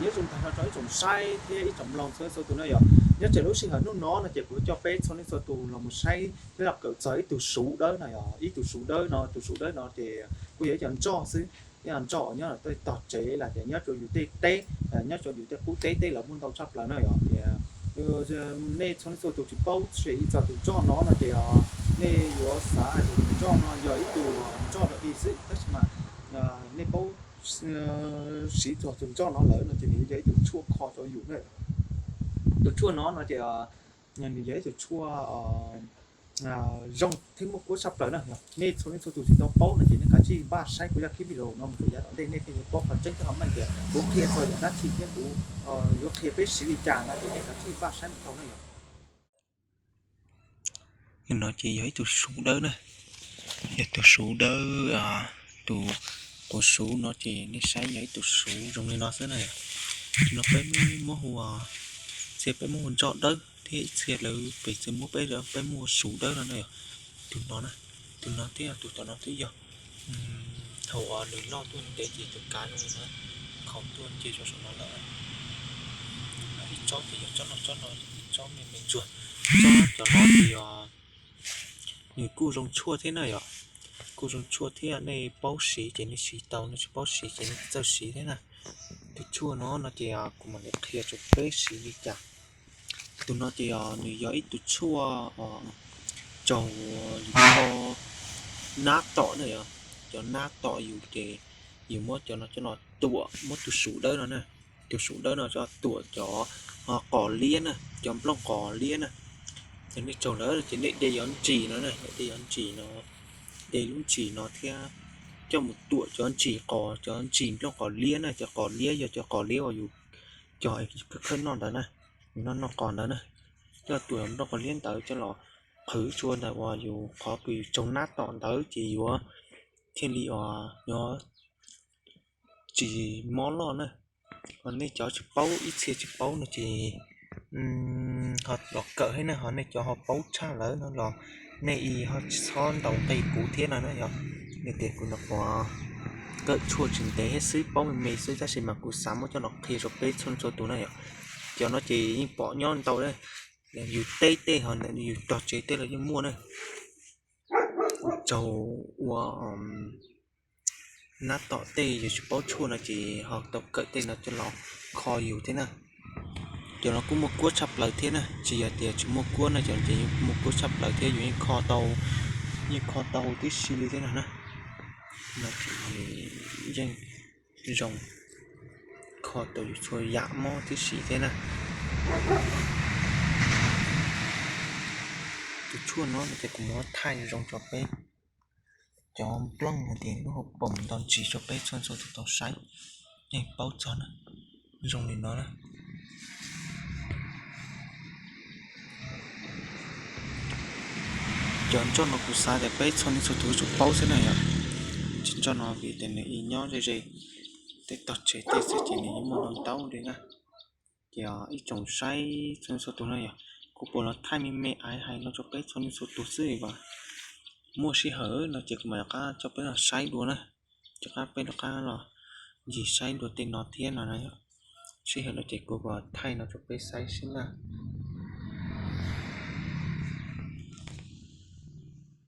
Nyob zoo tag nrho rau ib tsoom saib thiab ib tsoom mloog txhua leej txhua tus na yom. Nyob rau lub sij hawm hnub no no ces kuv coj peb txhua leej txhua tus los mus saib thiab los kawm txog ib tug suv dawb no yom, ib tug suv dawb no, tus suv dawb no ces kuj yog ib co ntsoj xwb, ib co ntsoj uas nyob tej tog tsev los tias nyob rau yus tej teb, nyob rau yus tej qub teb tej los muaj ntau tshaj plaws na yom. Tias nej txhua leej txhua tus tsis paub txog tus ntsoj no no ces nej yuav xav hais tias tus ntsoj no yog ib tug ntsoj dog dig xwb, tab sis mas nej paub siv txog tus ntsoj no lawm no ces nws yog ib tug tshuaj kho rau yus na. Tus tshuaj no no ces nws yog ib tug tshuaj zoo thiab muaj kuab tshaj plaws na. Nej txhua leej txhua tus tsis tau paub no ces nej kav tsij npaj saib kuv zaj clip video no mus rau yav tom ntej nej thiaj yuav paub qhov tseeb thiab qhov meej tias kuv qhia txog yam dab tsi thiab kuv yuav qhia peb siv li cas no ces nej kav tsij npaj saib mus tau na yom. No ces yog ib tug suv dawb na, yog tus suv dawb, tus, tus suv no ces nej saib yog ib tug suv zoo li no xwb na. No peb muab hu, txhia peb muab hu ntsoj dawb thiab ib txhia lawv pem txhia muab peb, peb muab hu suv dawb no na yom. Tus no na, tus no thiab tus tom no twb yog. Thaum uas nws loj tuaj ntev ces tus kav zoo li no, khaus tuaj nce rau saum no lawm. Ib tsob ces yog tsob no, tsob no, ib tsob me me ntsuag. Tsob cov no ces yog nws kuj zoo tshuaj thiab na yom. Kuj zoo tshuaj thiab, nej paub siv ces nej siv tau, nej tsis paub siv ces nej txawj siv thiab na. Tus tshuaj no no ces kuv mam li qhia rau peb siv li cas. Tus no ces nws yog ib tug tshuaj raug yus kho nab tom na yom. Cov nab tom yus ces yus muab cov no coj los tuam, muab tus suv dawb no na, tus suv dawb no coj tuam cov qos liab na, cov nplooj qos liab na. Ces nej raug ntawd ces nej de cov ntsis no na, nej de cov ntsis no, de lub ntsis no thiab coj mus tuam cov ntsis qos, cov ntsis nplooj qos liab na, cov qos liab yog cov qos liab uas yus cog khawb noj ntawd na, yus noj noj qos ntawd na. Coj tuam nplooj qos liab ntawd coj los qhwv tsua ntawm uas yus qhov uas yus raug nab tom ntawd ces yuav thiaj li uas yuav tsis mob loj na. Ho nej cov tsis paub, ib txhia tsis paub no ces ho los kawm thiab na, ho nej cov ho paub tshaj lawm no los nej ho tsis txhob ntaus nqi kuv thiab no na yom. Nej tias kuv nyuam qhuav kawm tshuaj tsis ntev thiab xwb, paub me me xwb, tab sis mas kuv xav muab coj los qhia rau peb txhua txhua tus na yom. Cov no ces yeej pom nyob ntau na, yus teb tej ho ntawm yus tog tsev tej los yeej muaj na. Raug ua nab tom tej yus tsis paub tshuaj no ces ho tau kawm tej no coj los kho yus thiab na. Cov no kuj muaj kuab tshaj plaws thiab na, tsis yog tias tsis muaj kuab na, cov no ces muaj kuab tshaj plaws thiab yus yeej kho tau, yeej kho tau tib si li thiab no na. No ces yeej zoo, kho tau yus txhua yam mob tib si thiab na. Tus tshuaj no no ces kuv muab thaij zoo rau peb cov nplooj hais tias lub hauv paus nto ntsis rau peb txhua txhua tus tau saib, yeej paub txog na, zoo li no na. Cov ntsoj no kuv xav tias peb txhua leej txhua tus yuav tsum paub xwb na yom. Cov ntsoj no vim tias nws ib nyob ze ze tej tog tsev tej xwb ces nws yeej muaj ntau ntau li na. Ces ib tsoom saib txhua leej txhua tus no yog kuv puas los thaij me me aiv hais no rau peb txhua leej txhua tus xwb, muaj sij hawm no ces kuv mam rov qab coj peb los saib dua na. Rov qab peb rov qab los ncig saib dua tej no thiab no na. Sij hawm no ces kuv mam thaij no rau peb saib xwb na.